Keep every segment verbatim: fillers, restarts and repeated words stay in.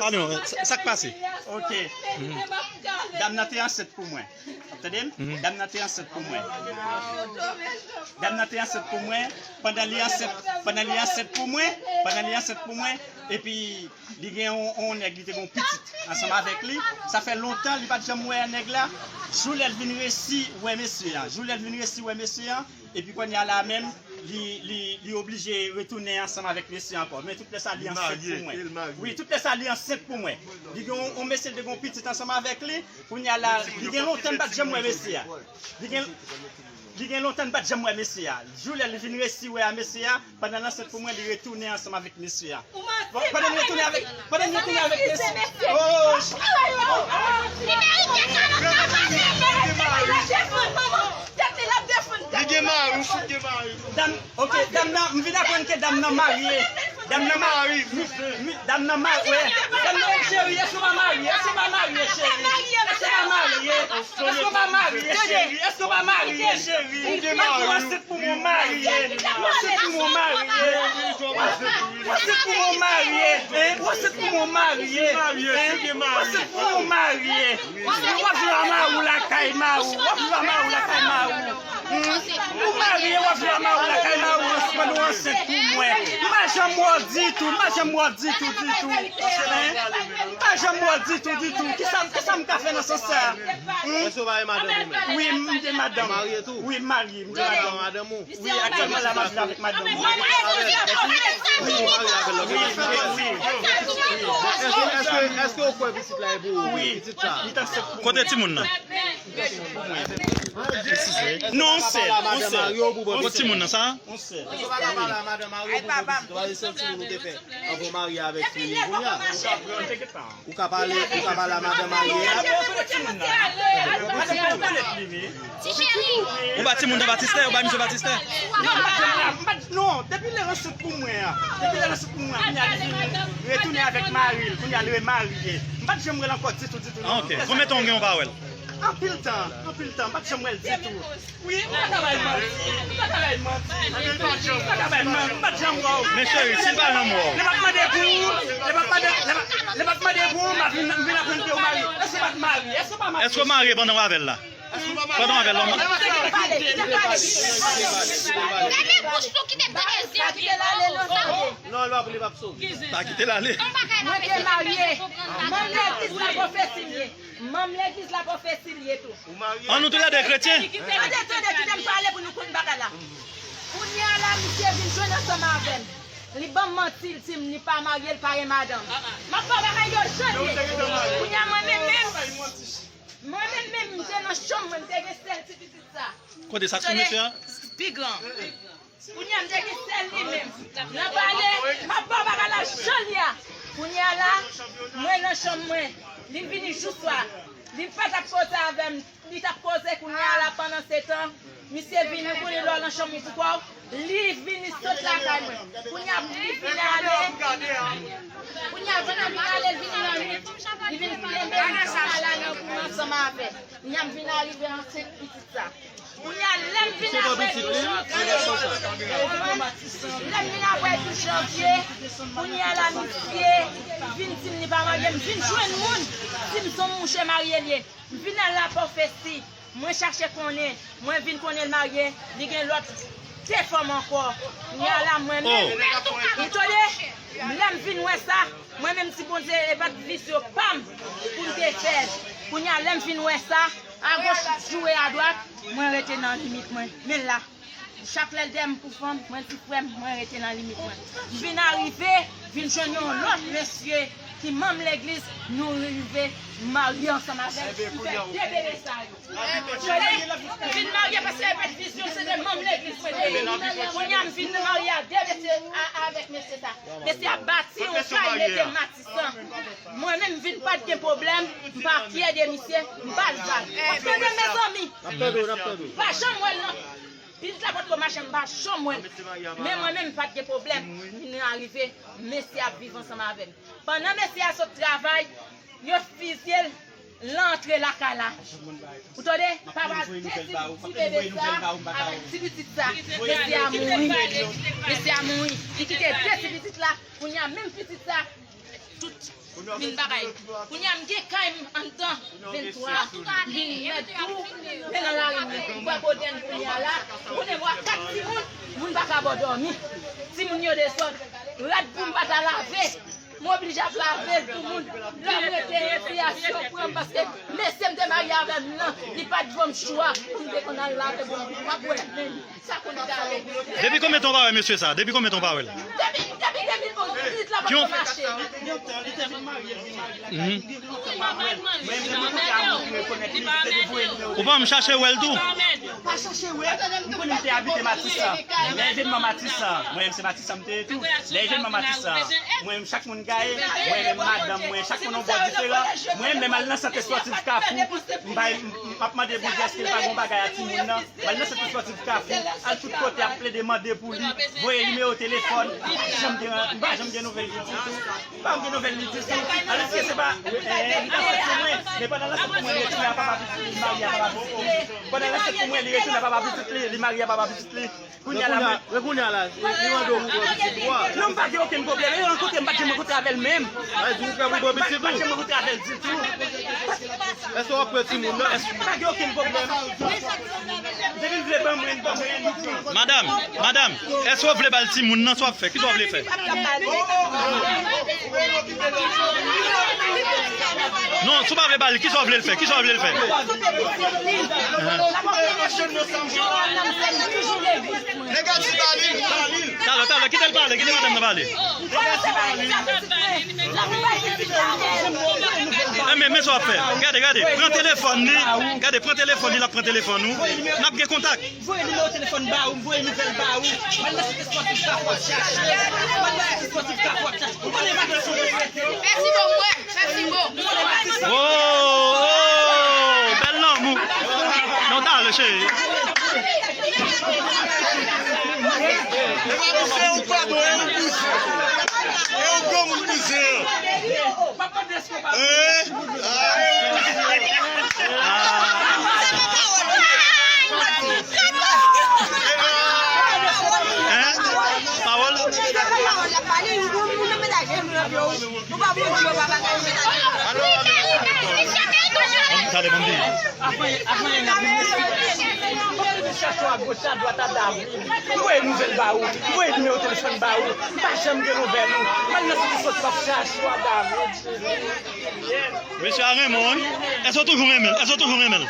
Pale non, sa, sa k pase? Ok. Dam nan te ansent pou mwen. W ap tande m? Dam nan te ansent pou mwen. Dam nan te ansent pou mwen. Pandan li ansent, pandan li ansent pou mwen, pandan li ansent pou mwen, epi li gen yon, yon nèg, li te gen yon pitit ansanm avèk li. Sa fè lontan li pa t janm wè nèg la. Jou lè l vin resi wè mesye a. Jou lè l vin resi wè mesye a. Epi kounye a la menm, li, li, li oblije retounen ansanm avèk mesye ankò. Men tout lè sa li ansent pou mwen. Wi, tout lè sa li ansent pou mwen. Li gen yon, yon mesye, li te gen yon pitit ansanm avèk li. Kounye a la, li gen lontan li pa t janm wè mesye a. Li gen, li gen lontan li pa t janm wè mesye a. Jou lè li vin resi wè a mesye a, pandan l ansent pou mwen, li retounen ansanm avèk mesye a. Bon, pandan m retounen avèk, pandan m retounen avèk mesye. Oh, li gen mari, ou fout gen mari. Dam, ok, dam nan, m vin aprann ke dam nan marye. Dam nan marye. Dam nan marye. Dam nan, cheri, èske w pa marye? Èske w pa marye, cheri? Èske w pa marye? Èske w pa marye, cheri? Èske w pa marye, cheri? Ou ansent pou mwen marye. Ou ansent pou mwen marye. Ou ansent pou mwen marye. Hein? Ou ansent pou mwen marye. Hein? Ou ansent pou mwen marye. Ou ap viv a mari w lakay mari w. W ap viv a mari w lakay mari w. Hmm? Ou marye, w ap viv a mari w lakay mari w, pandan w ansent pou mwen. M pa janm wè w ditou, m pa janm wè w ditou, ditou. Hein? M pa janm wè w ditou, ditou. Kisa, kisa m ka fè nan sans sa? Hmm? Èske w pa gen madanm ou menm? Wi, m gen madanm. Ou marye tou? Wi, m marye, m gen madanm. Madanm ou? Wi, aktyèlman la, m ap viv avèk madanm mwen. Wi, wi, wi. Èske, èske, èske w kwè pitit la e pou ou? Wi. Pitit sa? Kote timoun nan? Non, sè, sè. Kote timoun nan sa? Èske w pa ka pale a madanm mari w pou pitit ou? Èske w pa se sèl timoun ou te fè anvan w marye avèk fi kounye a? Ou ka pale, ou ka pale a madanm mari a? Ou ba timoun nan batistè, ou ba misye batistè. Non, m pa t janm la, m pa t, non, depi lè l ansent pou mwen an, depi lè l ansent pou mwen an, kounye a li vin retounen avèk mari l, kounye a l remarye. M pa t janm wè l ankò ditou, ditou, non. Ah, ok. Konbyen tan w gen w pa wè l? Anpil tan, anpil tan, m pa t janm wè l ditou. Wi, m pa ka bay manti. M pa ka bay manti. M pa ka bay manti. M pa t janm wè w. Men cheri, si l pa janm wè w. Lè m ap mande pou ou, lè m ap mande, lè m ap, lè m ap mande pou ou, m ap vin, vin aprann ke ou marye. Èske w pa t marye? Èske w pa marye? Èske w marye pandan w avè l la? Pandan w avè l la, w marye? Gade bouch ou ki te pran Ezra. Non, li p ap, li p ap sove. Pa kite l ale. Mwen te marye. Manm legliz la pwofesi m ye. Manm legliz la pwofesi l ye tou. An nou toulède kretyen. Tande, tande, kite m pale pou nou konn bagay la. Kounye a la, misye vin jwenn ansanm avè m. Li ban m manti, li di m li pa marye, li pa gen madanm. M ap ba w bagay yo jan l ye. Kounye a mwen menm menm, mwen menm menm, m te nan chanm mwen, m te gen sèl ti pitit sa. Kote sa k sou misye a? Pi gran. Kounye a m te gen sèl li menm. Nan pale, m ap ba w bagay la jan l ye a. Kounye a la, mwen nan chanm mwen. Li vini jou swa. Li pa t ap koze avè m. Li t ap koze kounye a la pandan se tan. Misye vini, ou konnen lè w nan chanm ou pou kò w. Li vini sot lakay mwen. Kounye a li vin ale. Kounye a pandan l vin ale, l vini nan nwit. Li vin kenbe m sou malad pou m ansanm avè l. Kounye a m vin arive ansent pitit sa. Kounye a, lè m vin apre douz janvye, lè m vin apre douz janvye, kounye a la, misye vin di m li pa marye, m vin jwenn moun, di m se yon mouche marye l ye. M vin al la pwofesi, mwen chache konnen, mwen vin konnen l marye, li gen lòt de fanm ankò. Kounye a la, mwen menm, ou tande, lè m vin wè sa, mwen menm di Bondye, e pa t vizyon pa m pou m te fè l. Kounye a, lè m vin wè sa, agoch joure adwat, mwen rete nan limit mwen. Men la, chak lè l dèyè m pou fanm, mwen di frè m, mwen rete nan limit mwen. M vin arive, vin jwenn yon lòt mesye ki manm legliz, nou rive marye ansanm avè l. Li fè de bebe sa yo. M vin marye paske e pa t vizyon, se te manm legliz mwen te ye. Kounye a m vin marye a de mesye, a, avèk mesye sa. Mesye a bati yon kay, mete mati. San. Mwen menm m vin pa t gen pwoblèm, m pa fyè de misye, m pa l vag. W ap tande, mezanmi? N ap tande w, n ap tande w. M pa janm wè l nan. Pitit la potko mache, m pa janm wè l. Men mwen menm m pa t gen pwoblèm. M vin arive, mesye ap viv ansanm avè m. Pandan mesye a sot travay, yo fizye l, l antre lakay la. Ou tande? Papa de ti, ti bebe sa, avèk ti pitit sa. Mesye a mouri. Mesye a mouri. Li kite de ti pitit la. Kounye a menm pitit sa, tout Vin bagay. Kounye a m gen kay m anndan venntwa. Vin mèt tou. Men nan lari m, m wè kote n kounye a la. Konnen m wè kat timoun, moun pa ka bò dòmi. Timoun yo desòd. Rad pou m pa ta lave. M oblije ap lave l pou moun. Lè m rete enfliyasyon pran m paske mesye m te marye avè m nan, li pa t ban m chwa pou m te konn al lave pou m pa kwè menm. Sa konn gade. Depi konbyen tan w pa wè mesye sa? Depi konbyen tan w pa wè l? Depi, depi de mil onz, pitit la pa konn mache. Mhm. Ou pa menm chache wè l tou? Pa chache wè. M konnen m te abite Matisan. Lè evènman Matisan, mwen menm se Matisan m te ye tou. Lè evènman Matisan, mwen menm chak moun gaye, mwen menm madanm mwen, chak moun yon bò diferan. Mwen menm al nan sant espòtif Kafou, m bay, m ap mande Bondye èske l pa gon bagay a timoun nan. M al nan sant espòtif Kafou, al tout kote ap plede mande pou li, voye nimewo telefòn, m pa janm gen, m pa janm gen nouvèl li ditou. M pa janm gen nouvèl li ditou. Alòske se pa, eh, li te ansent pou mwen, men pandan l ansent pou mwen, li retounen a papa pitit li, li marye a papa pitit li. Pandan l ansent pou mwen, li retounen a papa pitit li, li marye a papa pitit li. Kounye a la, mwen. Men kounye a la, li mande w pou pran pitit ou a. Non, m pa gen okenn pwoblèm. E rankontre m, m pa t janm rankontre avè l menm. Ay, di ou pran pou pran pitit ou. M pa t janm rankontre avè l ditou. Èske w ap pran timoun nan? Èske pa gen okenn pwoblèm? Depi l vle ban mwen, ban mwen. Madanm, madanm, èske w vle ba l timoun nan? Sa w ap fè? Kisa w vle fè? Non, si w pa vle ba li, kisa w vle l fè? Kisa w vle l fè? Nèg a di ba li, ba li. Talè, talè, kite l pale, kite madanm nan pale. Enben, men sa w ap fè. Gade, gade, pran telefòn li. Gade, pran telefòn li, l ap pran telefòn ou. N ap gen kontak. Voye nimewo telefòn ba ou, voye nouvèl ba ou. M al nan sant espòtif Kafou ap chache. M al nan sant espòtif Kafou ap chache. Ou konnen madanm sou retrete. Mèsi bon mwen. Mèsi bon. Oh, oh, bèl lanmou. Non, talè, cheri. E pa bouzen ou pa bon, e ou bouzen. E ou granmoun bouzen an. Hein? Hein? Pawòl? Tande, ban m di. Avan, avan, n ap vin mesye. Chache a goch, a dwat, a David. M voye nouvèl ba ou. M voye nimewo telefòn ba ou. M pa janm gen nouvèl ou. M al nan site sòti, m ap chache w a David. Mesye a renmen w, wi. Èske w toujou renmen l? Èske w toujou renmen l?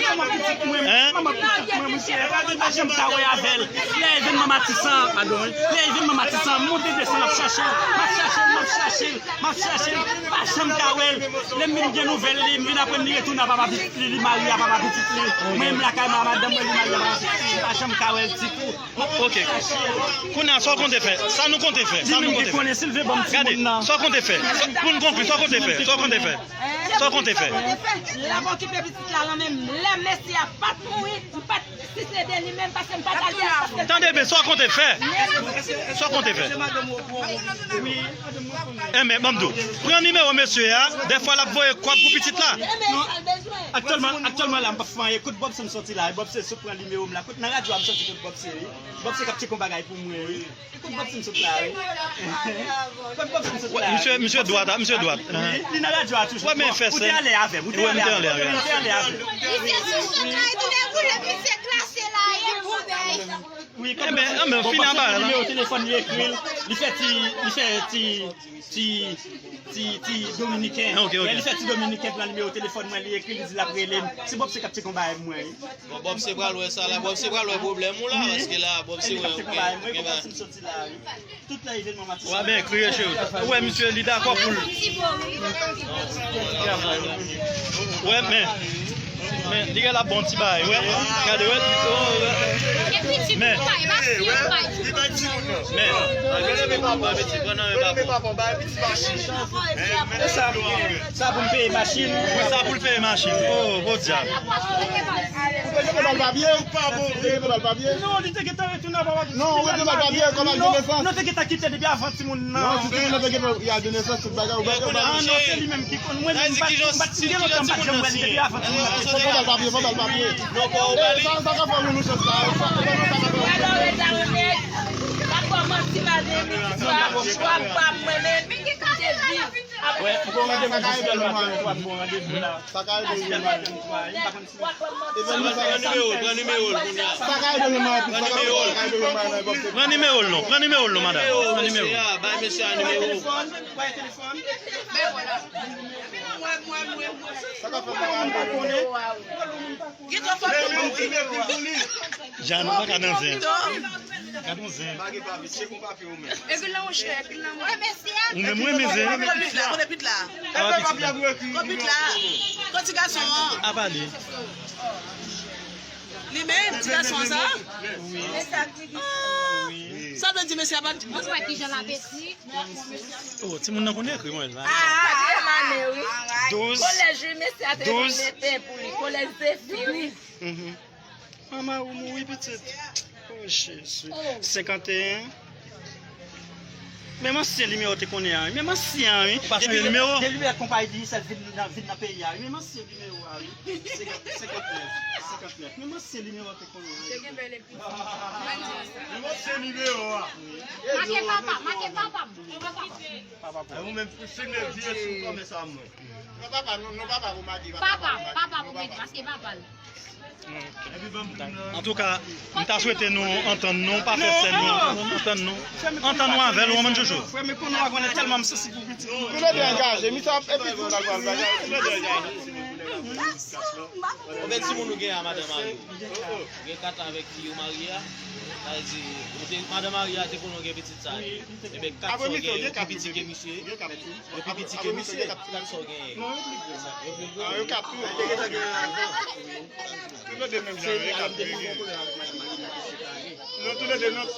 Manman pitit mwen, manman pitit mwen, misye pa janm ka wè avè l. Lè evènman Matisan, padon, wi. Lè evènman Matisan, m monte desann, m ap chache l, m ap chache l, m ap chache l, m ap chache l, m pa janm ka wè l. Lè m vin gen nouvèl li, m vin aprann li retounen a papa pitit li, li marye a papa pitit li. Mwen menm lakay mwen, madanm mwen, li marye a papa pitit li, m pa janm ka wè l ditou. Ok. Kounye a, sa w konte fè? Sa nou konte fè? Sa nou konte fè? Gade, sa w konte fè? Pou n konkli, sa w konte fè? Sa w konte fè? Sa w konte fè? Lè m okipe pitit la nan men m, lè mesye a pa t mouri, m pa t, si se de li menm, paske m pa t al jwenn, paske. Tande byen, sa w konte fè? Sa w konte fè? Enben, ban m di w, pran nimewo mesye a, dèfwa l ap voye kòb pou pitit la. Aktyèlman, aktyèlman la, m p ap fè anyen. Kot Bòb se m sòti la, Bòb se sot pran nimewo m la. Kot nan radyo a m sòti kot Bòb se, wi. Bòb se k ap tcheke yon bagay pou mwen, wi. Kot Bòb se m sot la, wi. Kot Bòb se m sot la, wi. Misye, misye dwat, a, misye dwat. Wi, li nan radyo a toujou. Ou te alè avè m, ou te alè avè m, ou te alè avè m. Misye sou sot la, e tounen pou le misye klase la, e pou bèy. Wi, enben, enben, bon, fini anba la. Nimewo telefòn li ekri l, li fè ti, li fè ti, ti, ti, ti dominiken. Ok, ok. Lè li fè ti dominiken pran nimewo telefòn mwen, li ekri, li di l ap rele m. Se Bòb se k ap tcheke yon bagay pou mwen, wi. Bon, Bòb se pral wè sa la, Bòb se pral wè pwoblèm ou la, paske la, Bòb se wè, ok, ok, ba. Tout lè evènman Matisan. Ou a byen kriye, cheri. Ou wè misye, li dakò pou l. Wè, men. Men, li gen la bon ti bagay, wè. Gade, wè. Men. Men. Sa pou m peye machin. Sa pou l peye machin. Oh, bon dyab. Ou bezwen pou bal papye? Ou pa bon vre. Ou bezwen pou bal papye? Non, li te gentan retounen a papa pitit li. Non, ou bezwen bal papye, kòm al de nesans. Non, te gentan kite depi avan timoun nan. Non, si timoun nan te gentan al de nesans, tout bagay, ou bezwen bal papye. Ah, non, se li menm ki konn. Mwen menm, m pa t, m pa t, gen lontan m pa t janm wè l depi avan timoun nan. Fò bal papye, fò bal papye. Non, pa ou bali. Sa, sa ka fè moun nou chans la. Sa, sa ka fè moun. Gade m, swa, swa pa mwen menm, m te di, apre, bon, randevou, jis lè l maten, swa bon, randevou la. Sa ka ede wi, man. Sa ka ede wi, man. Pran nimewo l, pran nimewo l. Pran nimewo l non, pran nimewo l non, madanm. Pran nimewo l. Bay mesye a nimewo. Sa ka fè mwen pa konnen. Jan, nou pa ka nan zen. Ka nan zen. Epi la, monchè, epi la, monchè. Ou menm, ou renmen zen. Kote pit la, kote pit la. Kote pit la. Kote ti gason an. A pale. Li menm, ti gason an sa? Wi. Ah, sa vle di mesye a pa t. Mwen wè kijan l apeti. Oh, timoun nan konnen ekri, mwen la. Ah, Ane, wi. Douz. Kolèj, wi, mesye a te mete pou li. Kolèj Zefi, wi. Mhm. Manman ou mouri pitit. Oh, Jezi. Senkanteyen. Menm ansyen nimewo te konnen an, wi. Menm ansyen an, wi. Ou pa chanje nimewo? Depi lè konpayi Digicel vin nan, vin nan peyi a, wi. Menm ansyen nimewo a, wi. Senkant, senkantnèf, senkantnèf. Menm ansyen nimewo te konnen an. Te gen bèl epi. Menm ansyen nimewo a. Make papa, make papa. Papa. Ou menm, si m vye sou kòmès a mwen. Non, papa, non, non, papa pou make, papa, papa pou make, paske papa l. Antouka, m ta swete nou antann nou, pa fè sèn nou, antann nou. Antann nou avè l, ou konprann, Jojo? Frè m, konnen w a konnen tèlman m sansib pou pitit mwen. Toulède angaje, misye ap epi tou nan pral bagay. Toulède angaje. Konbyen timoun ou gen a madanm mari w? Ou gen kat avèk fi ou marye a? Sa vle di, ou te, madanm mari a te konnen w gen pitit sa a. Ebyen, kat sa w gen yo pi piti ke misye. Yo pi piti ke misye. Kat sa w genyen yo? Yo pi gwo. Ah, yo kat tou. Toulède menm jan, yo kat tou. Non, toulède non.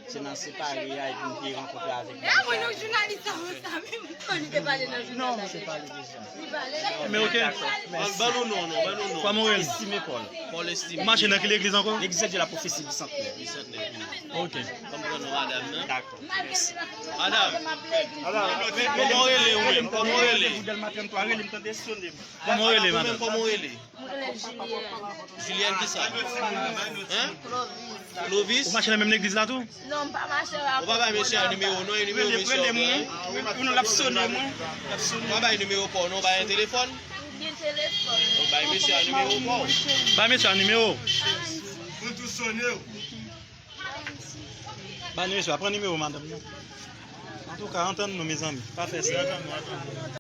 Se nan separe a epi m te rankontre avèk li. E mwen, nou jounalis sa, mwen sa menm. Li te pale nan jounal la. Non, se pale deja. Men ok. Ban, ban nou non, non, ban nou non. Kòman w rele? Estimé Paul. Paul Estimé. Ou mache nan ki legliz ankò? L'église de la prophétie Bicentenaire. Bicentenaire. Ok. Ban m pran non madanm nan. Dakò. Mèsi. Madanm. Kòman w rele ou menm? Kòman w rele? Kòman w rele, madanm? Kòman w rele? Mwen rele Julienne. Julienne kisa? Hein? Clovis. Ou mache nan menm legliz la tou? Non, m pa mache la. Ou pa bay mesye a nimewo non, e nimewo mesye a w gen? Wi, non, l ap sone mwen. L ap sone. Ou pa bay nimewo pa w non, bay yon telefòn. Ou gen telefòn. Ou bay mesye a nimewo pa w. Bay mesye a nimewo. Mwen tou sone w. Bay mesye a, pran nimewo madanm nan. Antouka, antann nou, mezanmi. Pa fè sa.